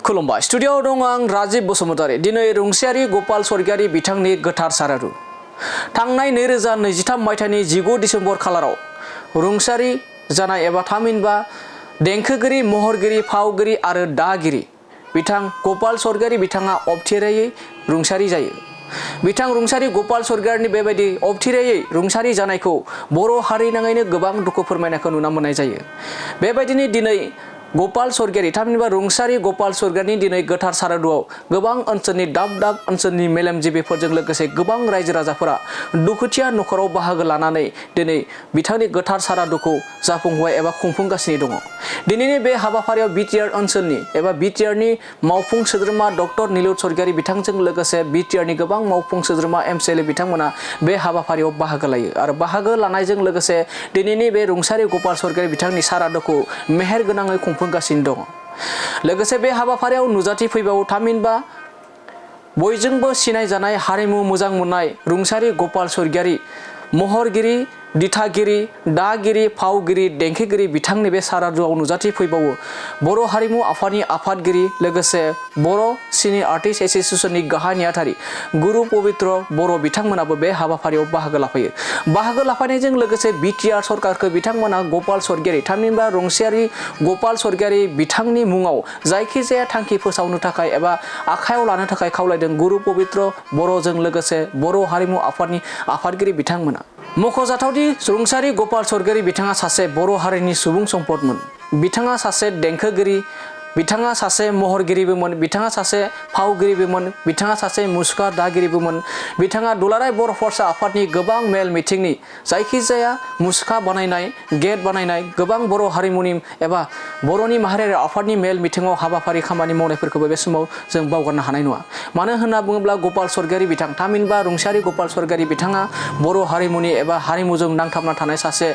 खुलुमबाय स्टुडियोआव दं आं राजीब बसुमतारी। दिनै रुंसायारि गपाल स्वर्गियारि बिथांनि गोथार सारादु थांनाय 2023 मायथाइनि 19 डिसेम्बर खालाराव रुंसायारि जानाय एबा थामहिनबा देंखोगिरि, महरगिरि, फावगिरि आरो दागिरि बिथां गपाल स्वर्गियारि बिथाङा अबथिरायै रुंसारि जायो। बिथां रुंसारि गपाल स्वर्गियारिनि बेबायदि अबथिरायै रुंसारि जानायखौ बर' हारि नाङैनो गोबां दुखु फोरमायनायखौ नुनो मोननाय जायो। बेबायदिनो दिनै गपाल स्वर्गियारि थामहिनबा रुंसारि गपाल स्वर्गियारिनि दिनै गोथार सारादुआव गोबां ओनसोलनि दाब दाब ओनसोलनि मेलेमजिबिफोरजों लोगोसे गोबां रायजो राजाफोरा दुखुथिया नखराव बाहागो लानानै दिनै बिथांनि गोथार सारादुखौ जाफुंहोबाय एबा खुंफुंगासिनो दङ। दिनैनि बे हाबाफारियाव बिटिआर ओनसोलनि एबा बिटिआरनि मावफुं सोद्रोमा डक्टर नीलोद स्वर्गियारि बिथांजों लोगोसे बिटिआरनि गोबां मावफुं सोद्रोमा एमसिएलए बिथांमोना बे हाबाफारियाव बाहागो लायो आरो बाहागो लानायजों लोगोसे दिनैनि बे रुंसारि गपाल स्वर्गियारि बिथांनि सारादुखौ मेहेर गोनाङै खुंफुंगासिनो दङ। लोगोसे बे हाबाफारियाव नुजाथि फैबावो थामहिनबा बयजोंबो सिनायजानाय हारिमु मोजां मोननाय रुंसारि गपाल स्वर्गियारि महरगिरि, दिथागिरि, दागिरि, फावगिरि, देंखोगिरि बिथांनि बे सारादुआव नुजाथि फैबावो बर' हारिमु आफादनि आफादगिरि लोगोसे बर' सिने आर्टिस्ट एसोसिएशननि गाहाय नेहाथारि गुरु पबित्र बर' बिथांमोनाबो बे हाबाफारियाव बाहागो लाफैयो। बाहागो लाफायनायजों लोगोसे बिटिआर सरकारखौ बिथांमोना गपाल स्वर्गियारि थामहिनबा रुंसायारि गपाल स्वर्गियारि बिथांनि मुङाव जायखिजाया थांखि फोसावनो थाखाय एबा आखायाव लानो थाखाय खावलायदों गुरु पबित्र बर'जों लोगोसे बर' हारिमु आफादनि आफादगिरि बिथांमोना। मख'जाथावदि रुंसारि गपाल स्वर्गियारि बिथाङा सासे बर' हारिनि सुबुं सम्पदमोन। बिथाङा सासे देंखोगिरि, बिथाङा सासे महरगिरिबोमोन, बिथाङा सासे फावगिरिबोमोन, बिथाङा सासे मुसुखा दागिरिबोमोन। बिथाङा दुलाराय बर' फरायसा आफादनि गोबां मेल मिथिंनि जायखिजाया मुसुखा बानायनाय, गेट बानायनाय गोबां बर' हारिमुनि एबा बर'नि माहारियारि आफादनि मेल मिथिङाव हाबाफारि खामानि मावनायफोरखौबो बे समाव जों बावगारनो हानाय नङा। मानो होनना बुङोब्ला गपाल स्वर्गियारि बिथां थामहिनबा रुंसारि गपाल स्वर्गियारि बिथाङा बर' हारिमुनि एबा हारिमुजों नांथाबना थानाय सासे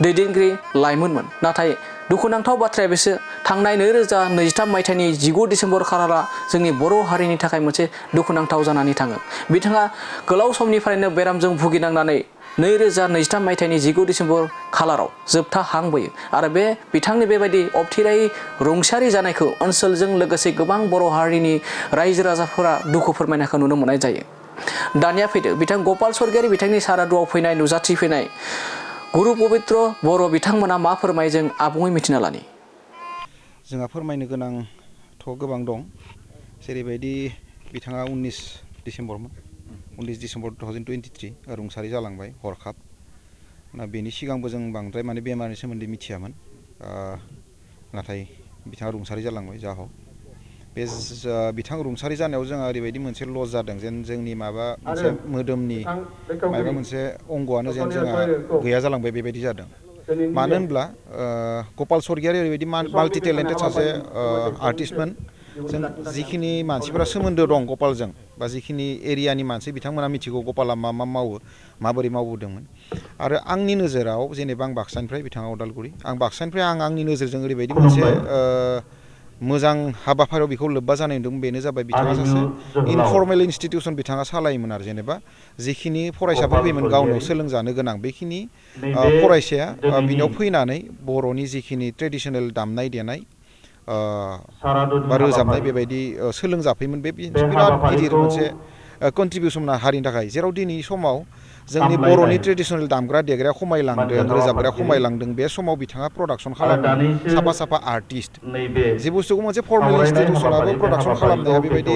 दैदेनगिरि लाइमोनमोन। नाथाय दुखुनांथाव बाथ्राया बेसो थांनाय 2023 मायथाइनि 19 डिसेम्बर खालारा जोंनि बर' हारिनि थाखाय मोनसे दुखुनांथाव जानानै थाङो। बिथाङा गोलाव समनिफ्रायनो बेरामजों भुगिनांनानै 2023 मायथाइनि 19 डिसेम्बर खालाराव जोबथा हां बोयो आरो बे बिथांनि बेबायदि अबथिरायै रुंसारि जानायखौ ओनसोलजों लोगोसे गोबां बर' हारिनि रायजो राजाफोरा दुखु फोरमायनायखौ नुनो मोननाय जायो। दानिया फैदो बिथां गपाल स्वर्गियारि बिथांनि सारादुआव फैनाय नुजाथि फैनाय गुरु पबित्र बर' बिथांमोना मा फोरमायो जों आबुङै मिथिना लानि। जोंहा फोरमायनो गोनांथ' गोबां दं। जेरैबायदि बिथाङा 19 डिसेम्बरमोन 19 डिसेम्बर 2023 रुंसारि जालांबाय हरखाब। बेनि सिगांबो जों बांद्राय माने बेमारनि सोमोन्दै मिथियामोन। नाथाय बिथाङा रुंसारि जालांबाय जा हक। बे बिथां रुंसारि जानायाव जोंहा ओरैबायदि मोनसे लस जादों जेन जोंनि माबा मोनसे मोदोमनि माबा मोनसे अंगआनो जेन जोंहा गैया जालांबाय बेबायदि जादों। मानो होनब्ला गपाल स्वर्गियारि ओरैबायदि माल्टि टेलेन्टेड सासे आर्टिस्टमोन। जों जिखिनि मानसिफोरा सोमोन्दो दं गपालजों बा जिखिनि एरियानि मानसि बिथांमोना मिथिगौ गपाला मा मा मावो माबोरै मावबोदोंमोन। आरो आंनि नोजोराव जेनेबा आं बाक्सानिफ्राय बिथाङा उदालगुरि आं बाक्सानिफ्राय आंनि नोजोरजों ओरैबायदि मोनसे मोजां हाबाफारियाव बेखौ लोब्बा जानाय नुदों। बेनो जाबाय बिथाङा सासे इनफर्मेल इनस्टिटिउसन बिथाङा सालायोमोन आरो जेनेबा जिखिनि फरायसाफोर फैयोमोन गावनाव सोलोंजानो गोनां बेखिनि फरायसाया बिनियाव फैनानै बर'नि जिखिनि ट्रेडिसनेल दामनाय देनाय बा रोजाबनाय बेबायदि सोलोंजाफैयोमोन। बे बिराद गिदिर मोनसे कन्ट्रिबिउसन हारिनि थाखाय। जेराव दिनै समाव जोंनि बर'नि ट्रेडिसनेल दामग्रा देग्राया खमायलांदों, रोजाबग्राया खमायलांदों। बे समाव बिथाङा प्रडाक्सन खालामदों साफा साफा आर्टिस्ट। जे बुस्थुखौ मोनसे फर्मेल इनस्टिटिउसनाबो प्रडाक्सन खालामनाया बेबायदि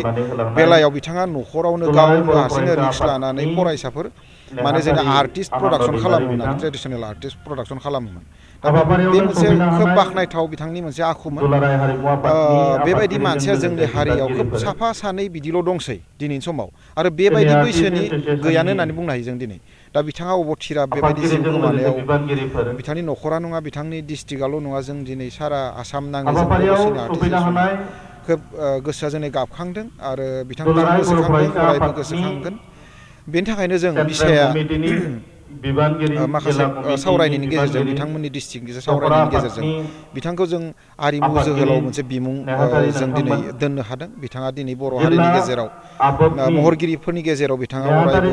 बेलायाव बिथाङा न'खरावनो गावनो हारसिंनो रिक्स लानानै फरायसाफोर माने जोंना आर्टिस्ट प्रडाक्सन खालामोमोन आरो ट्रेडिसनेल आर्टिस्ट प्रडाक्सन खालामोमोन। दा बे मोनसे खोब बाख्नायथाव बिथांनि मोनसे आखुमोन। बेबायदि मानसिया जोंनि हारियाव खोब साफा सानै बिदिल' दंसै दिनैनि समाव आरो बेबायदि बैसोनि गैयानो होननानै बुंनो हायो जों दिनै। दा बिथाङा अबथिरा बेबायदि जिउ गोमानायाव बिथांनि न'खरा नङा बिथांनि डिस्ट्रिक्टआल' नङा जों दिनै सारा आसाम नाङै जों बर' सिने आर्टिस्टआ खोब गोसोआ जोंनि गाबखांदों आरो बिथांखौ जों गोसोखांदों अरायबो गोसोखांगोन। बेनि थाखायनो जों बिसाया माखासे सावरायनायनि गेजेरजों बिथांमोननि डिस्ट्रिक्टनि सावरायनायनि गेजेरजों बिथांखौ जों आरिमु जोहोलाव मोनसे बिमुं जों दिनै दोननो हादों। बिथाङा दिनै बर' हारिनि गेजेराव महरगिरिफोरनि गेजेराव बिथाङा अरायबो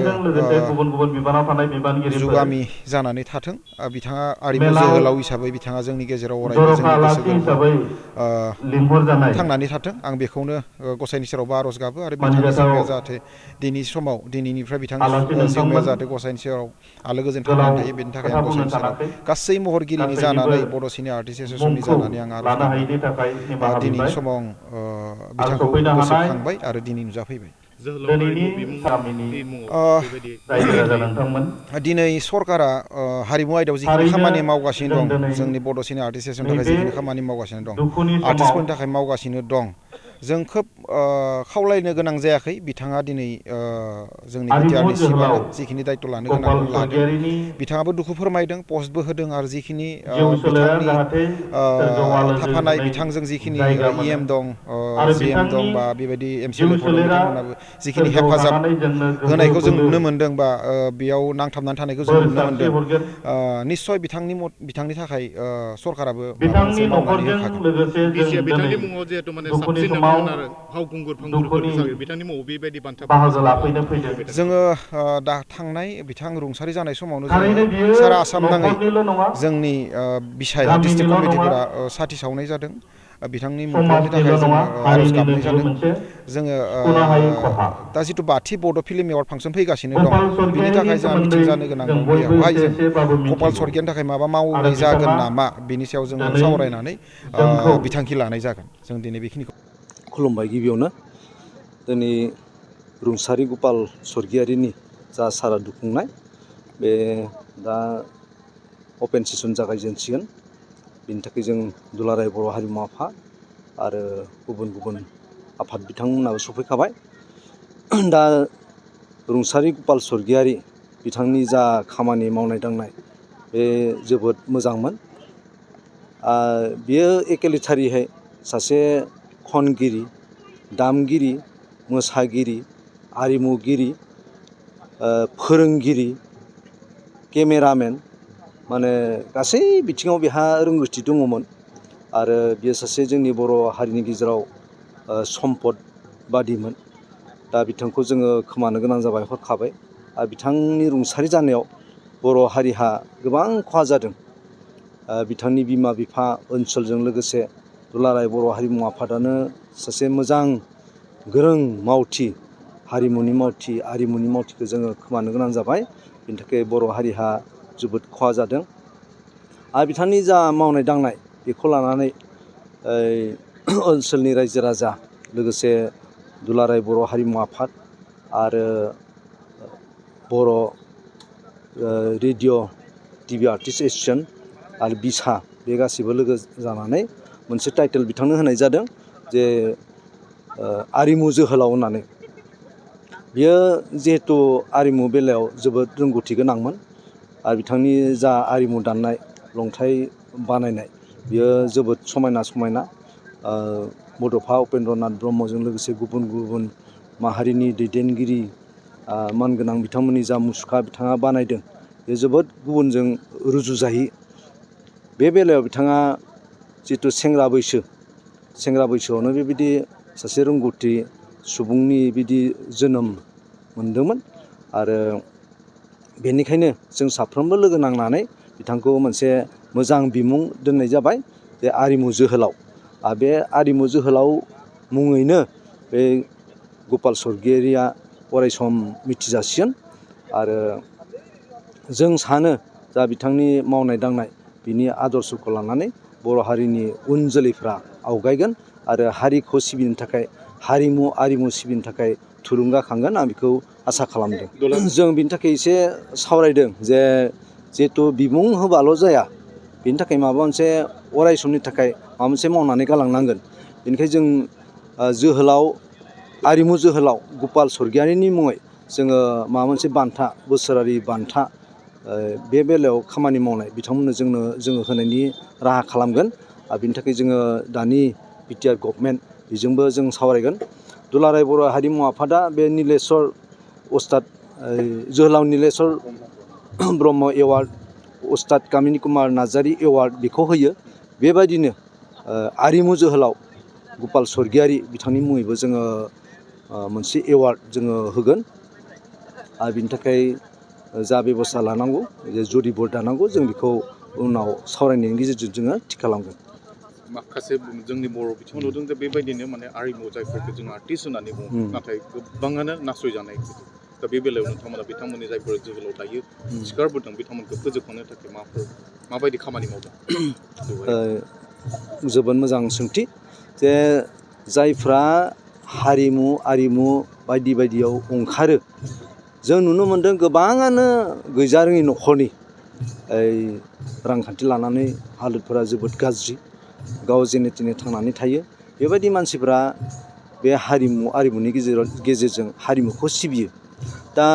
जुगामि जानानै थाथों। बिथाङा आरिमु जोहोलाव हिसाबै बिथाङा जोंनि गेजेराव अरायबो जोंनि गोसो गोरबोआव थांनानै थाथों। आं बेखौनो गसाइनि सेरावबो आर'ज गाबो आरो बिथांनि जिउमाया जाहाथे दिनैनिफ्राय बिथांनि जिउमाया जाहाथे गसाइनि सेराव आलो गोजोन थांनानै थायो। बेनि थाखाय आं गसाइनि सेराव गासै महरगिरिनि जानानै बड' सिने आर्टिस्ट एस'सियेसननि जानानै आं आर'ज गाबनानै दिनैनि समाव आं बिथांखौ गोसोखांबाय आरो दिनै नुजाफैबाय। दिनै सरकारा हारिमु आयदायाव जिखिनि खामानि मावगासिनो दं, जोंनि बड' सिने आर्टिस्ट एस'सियेसननि थाखाय जिखिनि खामानि मावगासिनो दं, आर्टिस्टफोरनि थाखाय मावगासिनो दं, जों खोब खावलायनो गोनां जायाखै। बिथाङा दिनै जोंनि बिटिआरनि सिमानो जिखिनि दायित्व लानो गोनां लादों। बिथाङाबो दुखु फोरमायदों, पस्टबो होदों आरो जिखिनि बिथांनि थाफानाय बिथांजों जिखिनि इएम दं, जिएम दं बा बेबायदि एमसिएलएफोर दं, बिथांमोनाबो जिखिनि हेफाजाब होनायखौ जों नुनो मोन्दों बा बेयाव नांथाबनानै थानायखौ जों नुनो मोन्दों। निस्सय बिथांनि थाखाय सरकाराबो माबा मोनसे मावनानै होखागोन। बिथांनि मुङाव जिहेतु माने साबसिन दंमोन आरो फावखुंगुरफोरनि थाखाय बिथांनि मुङाव बेबायदि बान्था जोङो दा थांनाय बिथां रुंसारि जानाय समावनो जोङो सारा आसाम नाङै जोंनि बिसाया डिस्ट्रिक्ट कमिटिफोरा साथि सावनाय जादों। बिथांनि मुंख्लंनि थाखाय जोङो आर'ज गाबनाय जादों। जोङो दा जिथु बाथि बड' फिल्म एवार्ड फांसन फैगासिनो दं, बिनि थाखाय जोंहा मिटिं जानो गोनां दं। बेवहाय जों गपाल स्वर्गियानि थाखाय माबा मावनाय जागोन नामा, बिनि सायाव जोङो सावरायनानै बिथांखि लानाय जागोन। जों दिनै बेखिनिखौ खुलुमबाय। गिबियावनो दिनै रुंसारि गपाल स्वर्गियारिनि जा सारादु खुंनाय, बे दा अपेन सेसन जागायजेनसिगोन। बिनि थाखाय जों दुलाराय बर' हारिमु आफाद आरो गुबुन गुबुन आफाद बिथांमोनाबो सफैखाबाय। दा रुंसारि गपाल स्वर्गियारि बिथांनि जा खामानि मावनाय दांनाय, बे जोबोद मोजांमोन। बियो एकेलेथारिहाय सासे खनगिरि, दामगिरि, मोसागिरि, आरिमुगिरि, फोरोंगिरि, केमेरामेन, माने गासै बिथिङाव बेहा रोंगौथि दङमोन। आरो बियो सासे जोंनि बर' हारिनि गेजेराव सम्पद बादिमोन। दा बिथांखौ जोङो खोमानो गोनां जाबाय हरखाबै। आरो बिथांनि रुंसारि जानायाव बर' हारिहा गोबां खहा जादों। बिथांनि बिमा बिफा, ओनसोलजों लोगोसे दुलाराय बर' हारिमु आफादानो सासे मोजां गोरों मावथि, हारिमुनि मावथि, आरिमुनि मावथिखौ जोङो खोमानो गोनां जाबाय। बिनि थाखाय बर' हारिहा जोबोद खहा जादों। आरो बिथांनि जा मावनाय दांनाय, बेखौ लानानै ओनसोलनि रायजो राजा, लोगोसे दुलाराय बर' हारिमु आफाद आरो बर' रेडिअ' टिभि आर्टिस्ट एस'सियेसन आरो बिसा, बे गासैबो लोगो जानानै मोनसे टाइटेल बिथांनो होनाय जादों जे आरिमु जोहोलाव होननानै। बियो जिहेथु आरिमु बेलायाव जोबोद रोंगौथि गोनांमोन आरो बिथांनि जा आरिमु दाननाय, लंथाइ बानायनाय, बियो जोबोद समायना समायना। बड'फा उपेन्द्रनाथ ब्रह्मजों लोगोसे गुबुन गुबुन माहारिनि दैदेनगिरि मानगोनां बिथांमोननि जा मुसुखा बिथाङा बानायदों, बे जोबोद गुबुनजों रुजुजायै। बे बेलायाव बिथाङा जिथु सेंग्रा बैसोआवनो बेबायदि सासे रोंगौथि सुबुंनि बिदि जोनोम मोनदोंमोन। आरो बेनिखायनो जों साफ्रोमबो लोगो नांनानै बिथांखौ मोनसे मोजां बिमुं दोननाय जाबाय, जे आरिमु जोहोलाव। आरो बे आरिमु जोहोलाव मुङैनो बे गपाल स्वर्गियारिया अरायसम मिथिजासिगोन। आरो जों सानो जा बिथांनि मावनाय दांनाय, बिनि आदर्शखौ लानानै बर' हारिनि उन जोलैफ्रा आवगायगोन आरो हारिखौ सिबिनो थाखाय, आरिमु सिबिनो थाखाय थुलुंगाखांगोन। आं बेखौ आसा खालामदों। जों बिनि थाखाय एसे सावरायदों जे जिहेथु बिमुं होबाल' जाया, बिनि थाखाय माबा मोनसे अराय समनि थाखाय माबा मोनसे मावनानै गालांनांगोन। बेनिखायनो जों आरिमु जोहोलाव गपाल स्वर्गियारिनि मुङै जोङो माबा मोनसे बान्था, बोसोरारि बान्था, बे बेलायाव खामानि मावनाय बिथांमोननो जोङो होनायनि राहा खालामगोन। आरो बिनि थाखाय जोङो दानि बिटिआर गभर्नमेन्ट, बेजोंबो जों सावरायगोन। दुलाराय बर' हारिमु आफादा बे जोहोलाव नीलेश्वर ब्रह्म एवार्ड उस्ताद कामिनी कुमार नार्जारी एवार्ड बेखौ होयो बेबायदिनो आरिमु जोहोलाव गपाल स्वर्गियारी बिथांनि मुङैबो जोङो मोनसे एवार्ड जोङो होगोन आरो बिनि थाखाय जा बेबस्था लानांगौ जुरि बर्ड दानांगौ जों बेखौ उनाव सावरायनायनि गेजेरजों जोङो थि खालामगोन माखासे जोंनि बर' बिथिङाव नुदों जे बेबायदिनो माने आरिमु जायफोरखौ जों आर्टिस्ट होननानै बुङो नाथाय गोबाङानो नासयजानाय दा बे बेलायाव नोंथांमोना बिथांमोननि जायफोर जोहोलाव दायो सिखारबोदों बिथांमोनखौ फोजोबखांनो थाखाय माबायदि खामानि मावदों जोबोद मोजां सोंथि जे जायफ्रा आरिमु बायदि बायदियाव ओंखारो जों नुनो मोन्दों गोबाङानो गैजारोङि न'खरनि रांखान्थि लानानै हालोदफोरा जोबोद गाज्रि गाव जेने तेने थांनानै थायो बेबायदि मानसिफ्रा बे आरिमुनि गेजेरजों हारिमुखौ सिबियो दा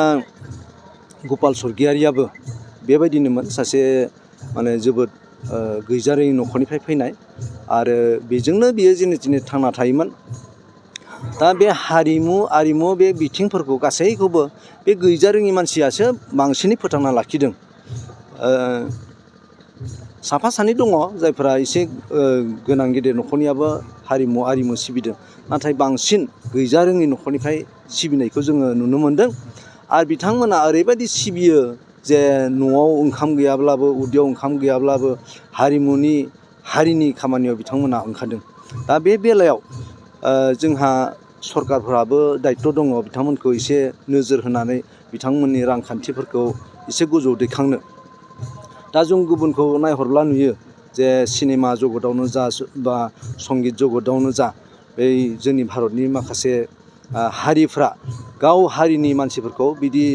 गपाल स्वर्गियारियाबो बेबायदिनोमोन सासे माने जोबोद गैजारोङि न'खरनिफ्राय फैनाय आरो बेजोंनो बियो जेने तेने थांना थायोमोन दा बे आरिमु बे बिथिंफोरखौ गासैखौबो बे गैजारोङि मानसियासो बांसिनै फोथांना लाखिदों साफा सानै दङ जायफोरा एसे गोनां गेदेर न'खरनियाबो आरिमु सिबिदों नाथाय बांसिन गैजारोङि न'खरनिफ्राय सिबिनायखौ जोङो नुनो मोन्दों आरो बिथांमोना ओरैबायदि सिबियो जे न'आव ओंखाम गैयाब्लाबो उदैयाव ओंखाम गैयाब्लाबो हारिनि खामानियाव बिथांमोना ओंखारदों दा बे बेलायाव जोंहा सरकारफोराबो दायित्व दङ बिथांमोनखौ एसे नोजोर होनानै बिथांमोननि रांखान्थिफोरखौ एसे गोजौ दैखांनो दा जों गुबुनखौ नायहरब्ला नुयो जे सिनेमा जगतआवनो जा बा संगित जगतआवनो जा बै जोंनि भारतनि माखासे हारिफ्रा गाव हारिनि मानसिफोरखौ बिदि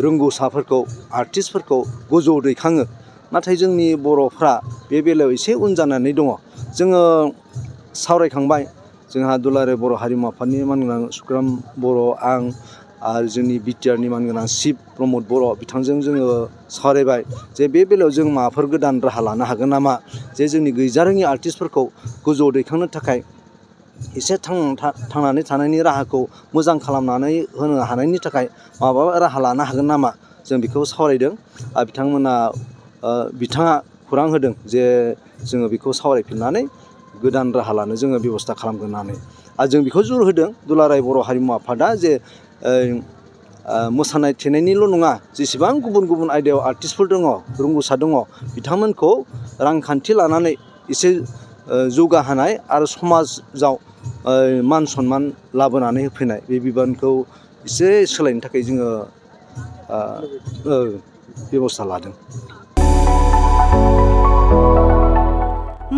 रोंगौसाफोरखौ आर्टिस्टफोरखौ गोजौ दैखाङो नाथाय जोंनि बर'फ्रा बे बेलायाव एसे उन जानानै दङ जोङो सावरायखांबाय जोंहा दुलाराय बर' हारिमु आफादनि मानगोनां सुकुराम बर' आं आरो जोंनि बिटिआरनि मानगोनां शिब प्रमद बर' बिथांजों जोङो सावरायबाय जे बे बेलायाव जों माबाफोर गोदान राहा लानो हागोन नामा जे जोंनि गैजारोङि आर्टिस्टफोरखौ गोजौआव दैखांनो थाखाय एसे थांनानै थानायनि राहाखौ मोजां खालामनानै होनो हानायनि थाखाय माबा राहा लानो हागोन नामा जों बेखौ सावरायदों आरो बिथाङा खौरां होदों जे जोङो बेखौ सावरायफिननानै गोदान राहा लानो जोङो बेब'स्था खालामगोन होननानै आरो जों बेखौ जुर होदों दुलाराय बर' हारिमु आफादा जे मोसानाय थेनायनिल' नङा जेसेबां गुबुन आयदायाव आर्टिस्टफोर दङ रोंगौसा दङ बिथांमोनखौ रांखान्थि लानानै एसे जौगाहोनाय आरो समाजाव मान सनमान लाबोनानै होफैनाय बे बिबानखौ एसे सोलायनो थाखाय जोङो बेब'स्था लादों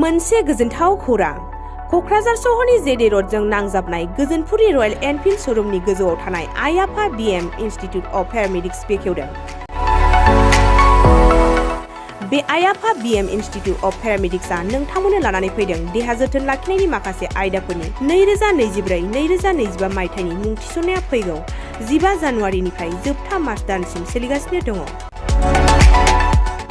मोनसे गोजोनथाव खौरां क'क्राझार सहरनि जेडे रडजों नांजाबनाय गोजोनपुरि रयेल एनफिल्ड श'रुमनि गोजौआव थानाय आइ आफा बिएम इनस्टिट्युट अफ पेरामेडिक्स बेखेवदों बे आइ आफा बिएम इनस्टिट्युट अफ पेरामेडिक्सआ नोंथांमोननो लानानै फैदों देहा जोथोन लाखिनायनि माखासे आयदाफोरनि 2024-2025 मायथाइनि मुं थिसननाया फैगौ 15 जानुवारिनिफ्राय जोबथा मार्च दानसिम सोलिगासिनो दङ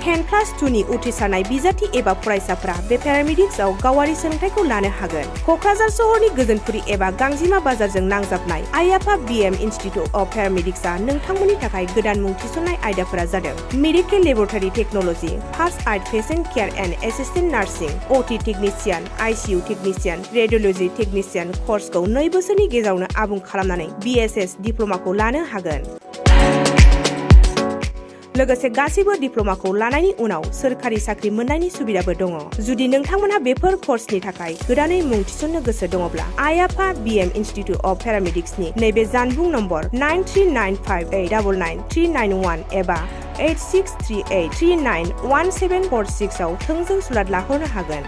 10+2नि उथ्रिसारनाय बिजाथि एबा फरायसाफोरा बे पेरामेडिक्सआव गावारि सोलोंथाइखौ लानो हागोन क'क्राझार सहरनि गोजोनपुरि एबा गांजिमा बाजारजों नांजाबनाय आइ आफा बिएम इनस्टिट्युट अफ पेरामेडिक्सआ नोंथांमोननि थाखाय गोदान मुं थिसननाय आयदाफोरा जादों medical laboratory technology first aid patient care and assistant nursing OT technician ICU technician radiology technician कर्सखौ 2 बोसोरनि गेजेरावनो आबुं खालामनानै बिएसएस डिप्ल'माखौ लानो हागोन लोगोसे गासैबो डिप्ल'माखौ लानायनि उनाव सोरखारि साख्रि मोननायनि सुबिदाबो दङ जुदि नोंथांमोनहा बेफोर कर्सनि थाखाय गोदानै मुं थिसननो गोसो दङब्ला आइ आफा बिएम इनस्टिट्युट अफ पेरामेडिक्सनि नैबे जानबुं नम्बर 9395899391 एबा 8638391746 आव थोंजों सुलाद लाहरनो हागोन